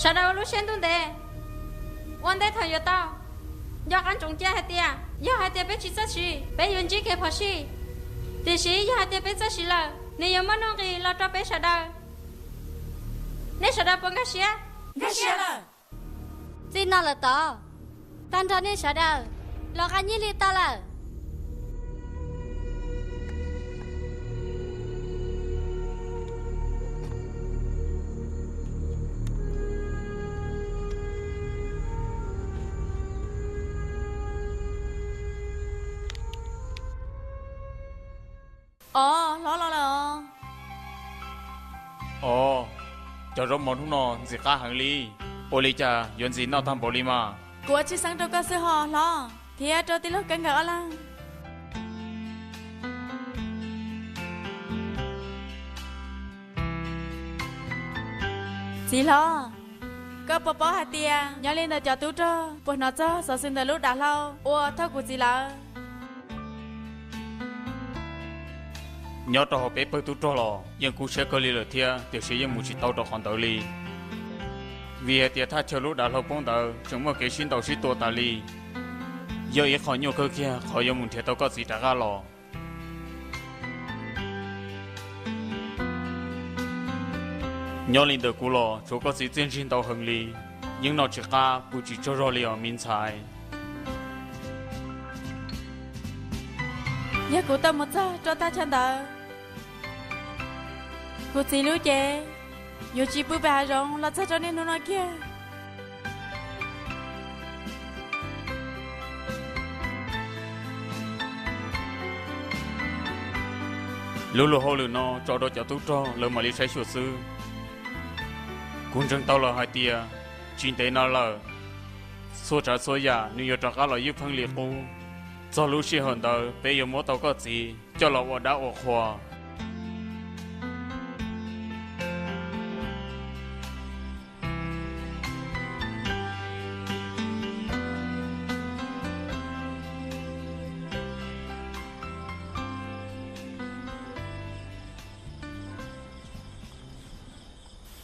Sawv daws ua lub siab ntuj ntev, ua ntej thaum yuav tau. Nco qab ntsoov cia hais tias yog hais tias peb tsis txawj siv, peb yuav ntsib kev phom sij. Tiam sis yog hais tias peb txawj siv lawm, nws yuav muaj nuj nqis los rau peb sawv daws. Nej sawv daws puas nkag siab? Nkag siab lawm. Txij no lawm tod, tag nrho nej sawv daws los nqa nyiaj li tau lawm. Os, hlob los lawm os. Os, cov zaub mov hnub no ntxim qab heev li. Ua li cas yuav ntxim noj tag npaum li mas? Kuv ua tshwj xeeb rau koj xwb hos hlob, thiab rau tij laug Kab Nkawd ob leeg. Txiv hlob, koj puas paub hais tias nyob li ntawm cov tub rog puas hnov txog xov xwm ntawm lub dav hlau uas thauj kuv txiv lawv? Nyob rau hauv peb pawg tub rog los yeej kub siab kawg li lawm thiab, tiam sis yeej mus tsis tau rau qhov ntawd li. Vim hais tias thaj chaw lub dav hlau poob ntawd tseem muaj kev sib ntaus sib tua tas li. Yog ib qho nyuaj kawg kiag qhov yuav mus nrhiav tau koj txiv rov qab los. Nyob li ntawm kuv los tshuav koj txiv txiaj ntsig ntau heev li, yeej noj tsis qab pw tsis tsaug zog li os me ntxhais. Yog kuv tau mus txog rau thaj chaw ntawd, kuv txiv lub cev yuav tsis pw pem hav zoov los txog rau niaj hnub no kiag. Lub luag hauj lwm no tso rau cov tub rog lawv mam li saib xyuas xwb. Kuv ntseeg tau lawm hais tias tsis ntev no lawm, txhua tsav txhua yam nws yuav rov qab los ywj pheej li qub. Txog lub sij hawm ntawd peb yuav muab tau koj txiv coj los ua dab ua qhua.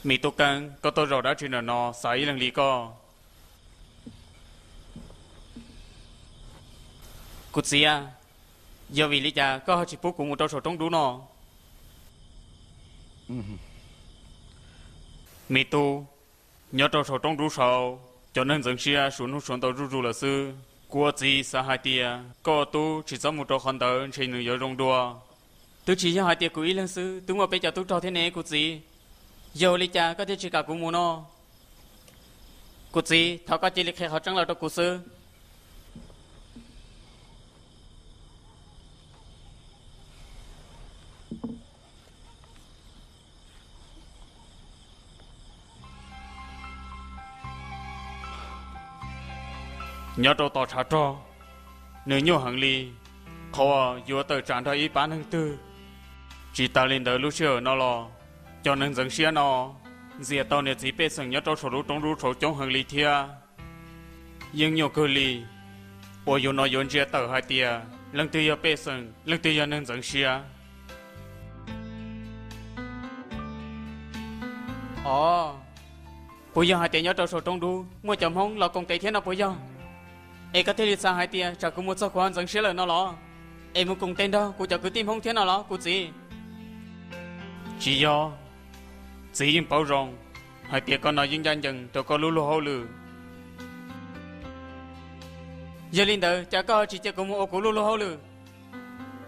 Me tub Keeb, koj tuaj zaum dab tsi ntawm no xav ib leeg li koj? Kuv txiv a, yog vim li cas koj ho tsis pub kuv mus rau saum roob dub no? Me tub, nyob rau saum roob dub saud, cov neeg ntxeev siab suav hnub suav ntau zuj zus lawm xwb. Kuv ua txiv xav hais tias koj ua tub tsis txhob mus rau qhov ntawd ntshe nws yuav zoo dua. Twb tsis yog hais tias kuv ib leeg xwb, twb muaj peb cov tub rog thiab ne kuv txiv. Yog ua li cas koj thiaj tsis kam kuv mus no? Kuv txiv, thov koj cia li qhia qhov tseeb los rau kuv xwb. Nyob rau tom tshav rog, nws nyuaj heev li, qhov uas yuav tawm tsam nrog ib pab neeg twg. Tsis tas li ntawd lub sij hawm no los, cov neeg ntxeev siab no ntxias tau niam txiv pej xeem nyob rau saum lub roob dub saud coob heev li thiab. Yeej nyuaj kawg li uas yus no yuav ntsia tawm hais tias leej twg yog pej xeem, leej twg yog neeg ntxeev siab. Os, puas yog hais tias nyob rau saum roob dub muaj cov Hmoob los koom tes thiab no puas yog? Es koj thiaj li xav hais tias tsam kuv mus txog kuv ho ntxeev siab lawm no los, es mus koom tes nrog kuv cov kwv tij Hmoob thiab no los kuv txiv? Tsis yog, txiv yeej paub zoo hais tias koj no yeej ncaj ncees rau koj lub luag hauj lwm. Yog li ntawd cas koj ho tsis cia kuv mus ua kuv lub luag hauj lwm?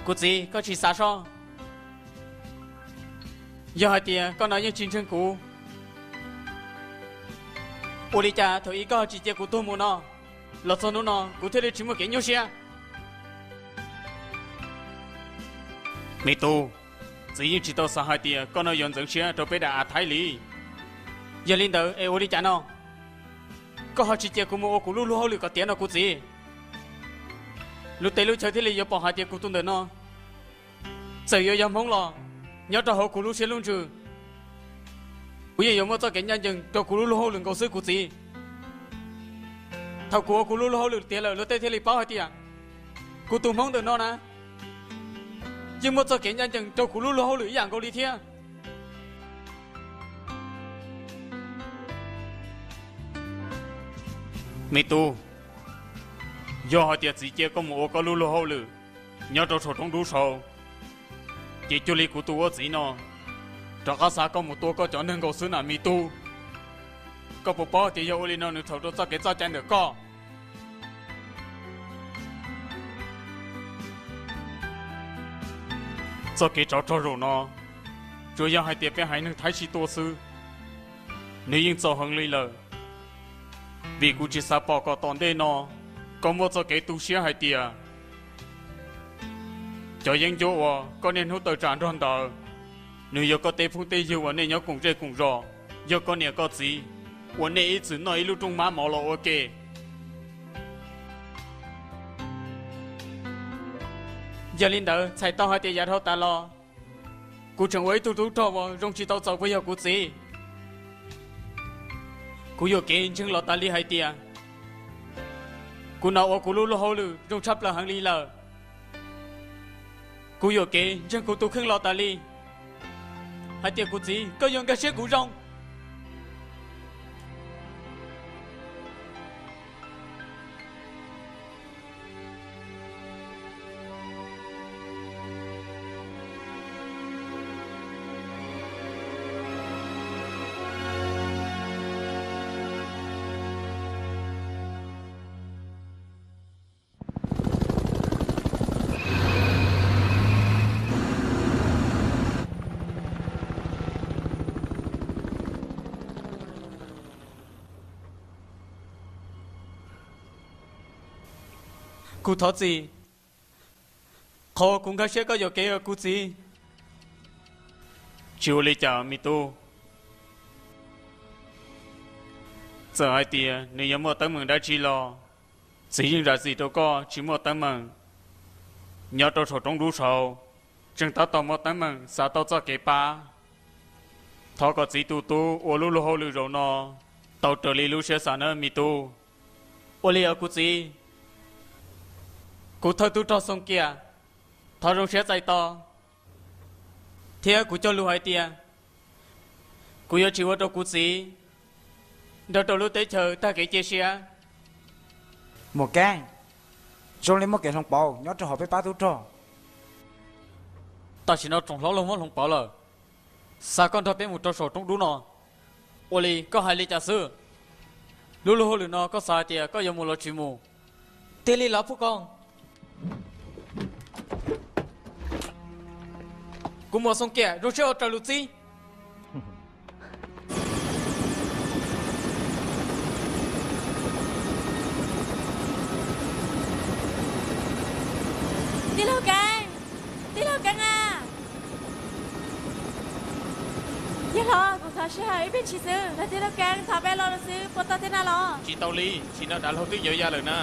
Kuv txiv, koj tsis xav soj. Yog hais tias koj no yeej tsis ntseeg kuv, ua li cas thaum ub koj ho tsis cia kuv tuag mus no, los txog hnub no kuv thiaj li tsis muaj kev nyuaj siab? Me tub, txiv yeej tsis tau xav hais tias koj no yuav ntxeev siab rau peb daim av thaib li. Yog li ntawd es ua li cas no? Koj ho tsis cia kuv mus ua kuv lub luag hauj lwm kom tiav no kuv txiv? Lub teb lub chaw thiaj li yuav pom hais tias kuv tus ntawm no txawm yuav yog Hmoob los nyob rau hauv kuv lub siab lub ntsws, kuv yeej yuav muaj txoj kev ncaj ncees rau kuv lub luag hauj lwm nkaus xwb kuv txiv. Thaum kuv ua kuv lub luag hauj lwm tiav lawm luag tej thiaj li paub hais tias kuv tus Hmoob ntawm no na yeej muaj txoj kev ncaj ncees rau kuv lub luag hauj lwm ib yam nkaus li thiab. Me tub, yog hais tias txiv cia koj mus ua koj lub luag hauj lwm nyob rau saum roob dub saud, ces cuag li kuv tus ua txiv no rov qab xa koj mus tua koj cov neeg nkaus xwb na me tub. Koj puas paub tias yog ua li no nws txhaum rau txoj kev txoj cai ntawm koj? Txoj kev tsov rog zaum no, tsuas yog hais tias peb haiv neeg Thaib sib tua xwb, nws yeej txaus heev li lawm. Vim kuv tsis xav pom kom tom ntej no koj muaj txoj kev tu siab hais tias cov yeeb ncuab uas koj niaj hnub tawm tsam nrog ntawd, nws yog koj tej phooj tej ywg uas nej nyob koom zej koom zos, yog koj niam koj txiv uas nej ib txwm noj ib lub rooj mab mov los ua ke. Yog li ntawd txhais tau hais tias yav dhau tas los kuv tseem ua ib tug tub rog uas zoo tsis tau txaus puas yog kuv txiv? Kuv yuam kev ntseeg los tas li hais tias kuv hnov ua kuv lub luag hauj lwm zoo tshaj plaws heev li lawm. Kuv yuam kev ntseeg kuv tus kheej los tas li hais tias kuv txiv koj yuav nkag siab kuv zoo. Kuv thov txim. Qhov kuv nkag siab koj yuam kev kuv txiv. Tsis ua li cas me tub. Txawm hais tias nws yuav muaj teeb meem dab tsi los, txiv yeej zam txim rau koj tsis muaj teeb meem. Nyob rau saum roob dub saud, tseem tab tom muaj teeb meem xav tau txoj kev pab. Thov kom txiv tus tub ua lub luag hauj lwm zaum no tau raws li lub siab xav nawb me tub. Ua li os kuv txiv. Kuv thawj tub rog Xoo Kiam, thov zoo siab txais tos, thiab kuv cog lus hais tias kuv yuav tsis ua rau kuv txiv nrog rau lub teb chaws tag kev cia siab. Muam Keeb, zoo li muaj kev hloov pauv nyob rau hauv peb pab tub rog. Tam sim no tsoom hlob luag muab hloov pauv lawm, xa koj nrog peb mus rau saum roob dub no. Ua li koj hais li cas xwb? Lub luag hauj lwm no koj xav hais tias koj yuav mus los tsis mus? Tiag li los Phuj Koos? Kuv muam Xoo Kiam zoo siab ua raws lus txib. Tij laug Keeb, tij laug Keeb a. Yawg hlob, kuv thov sij hawm ib pliag ntshis xwb, los tij laug Keeb thov peb los xwb puas tau thiab na los? Tsis tau li, sim no dav hlau twb yuav ya lawm na.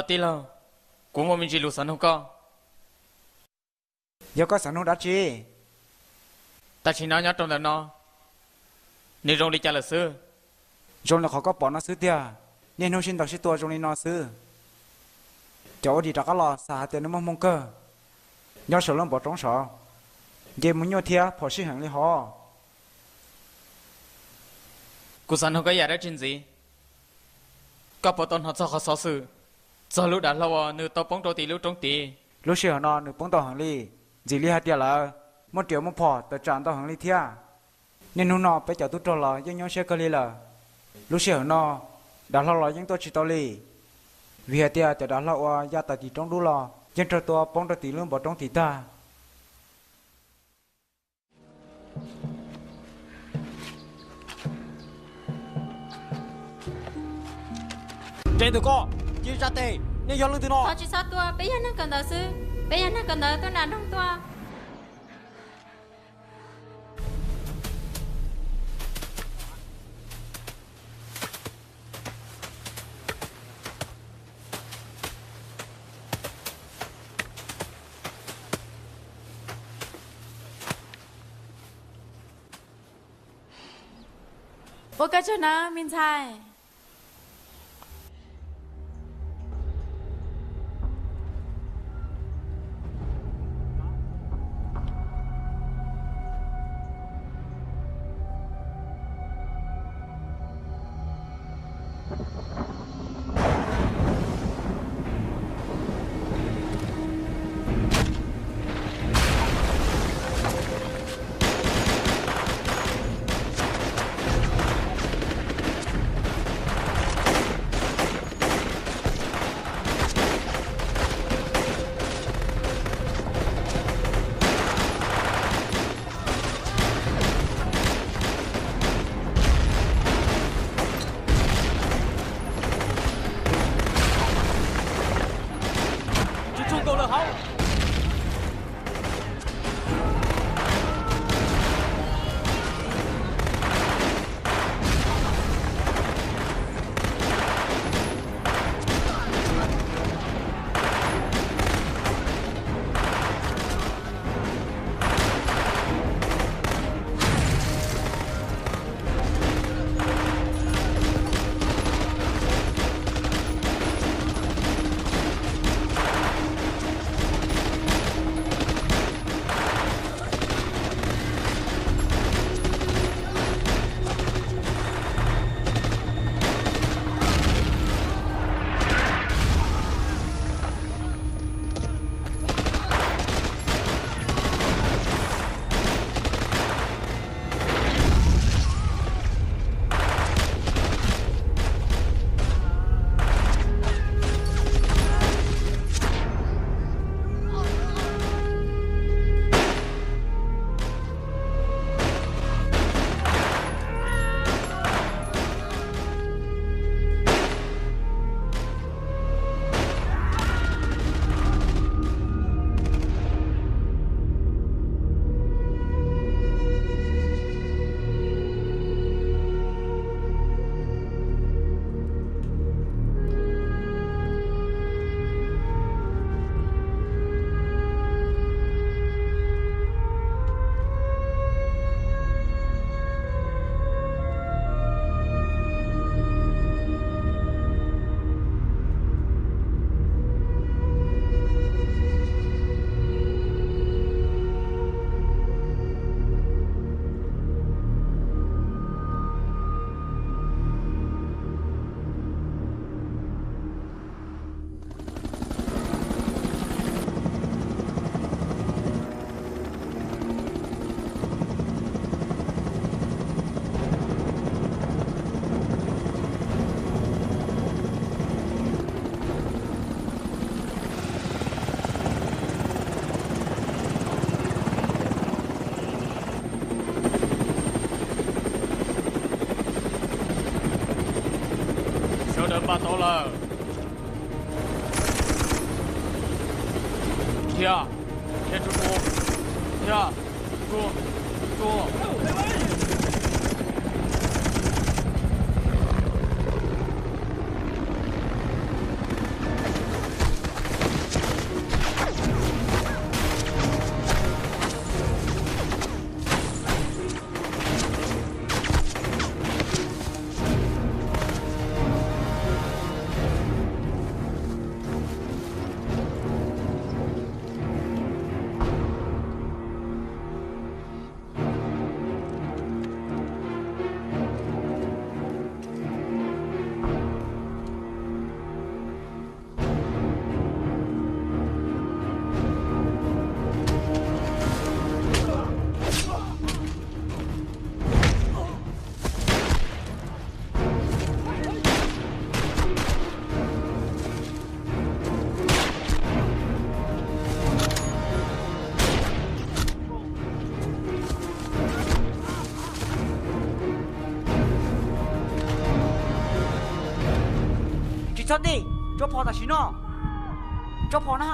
Tij laug, kuv muaj me ntsis lus xav nug koj. Yog koj xav nug dab tsi? Tam sim no nyob rau ntawm no, nws zoo li cas lawm xwb? Zoo li qhov koj pom no xwb tiag. Niaj hnub sib ntaus sib tua zoo li no xwb. Cov ua dim rov qab los xav hais tias nws muaj hmoo kawg. Nyob saum lub npoo roob saud, nce mus nyuaj thiab phom sij heev li hov. Kuv xav nug koj yam dab tsi ntxiv? Koj puas tau hnov txog qhov xov xwm txog lub dav hlau uas nws tau poob rau tim lub roob tid? Lub sij hawm no nws poob ntau heev li. Ntxim li hais tias lawv muaj riam muaj phom tawm tsam ntau heev li thiab. Niaj hnub no peb cov tub rog los yeej nyuaj siab kawg li lawm. Lub sij hawm no, dav hlau los yeej tuaj tsis tau li, vim hais tias cov dav hlau uas ya tawm tim roob dub los yeej raug tua poob rau tim lub npoo roob tid tag. Nres ntawm koj, cia li tsa tes, nej yog leej twg no? Thov tsis txhob tua, peb yog neeg kawm ntawv xwb, peb yog neeg kawm ntawv tuaj nram nroog tuaj. Ua koj tsaug na me ntxhais. Tsis tshua nkaus lawm hauv. Sawv daws npaj tau lawm. Dhia, dhia tsuag tsuag, dhia, tsuag tsuag. Tsis txhob dim, tso phom tam sim no. Tso phom na.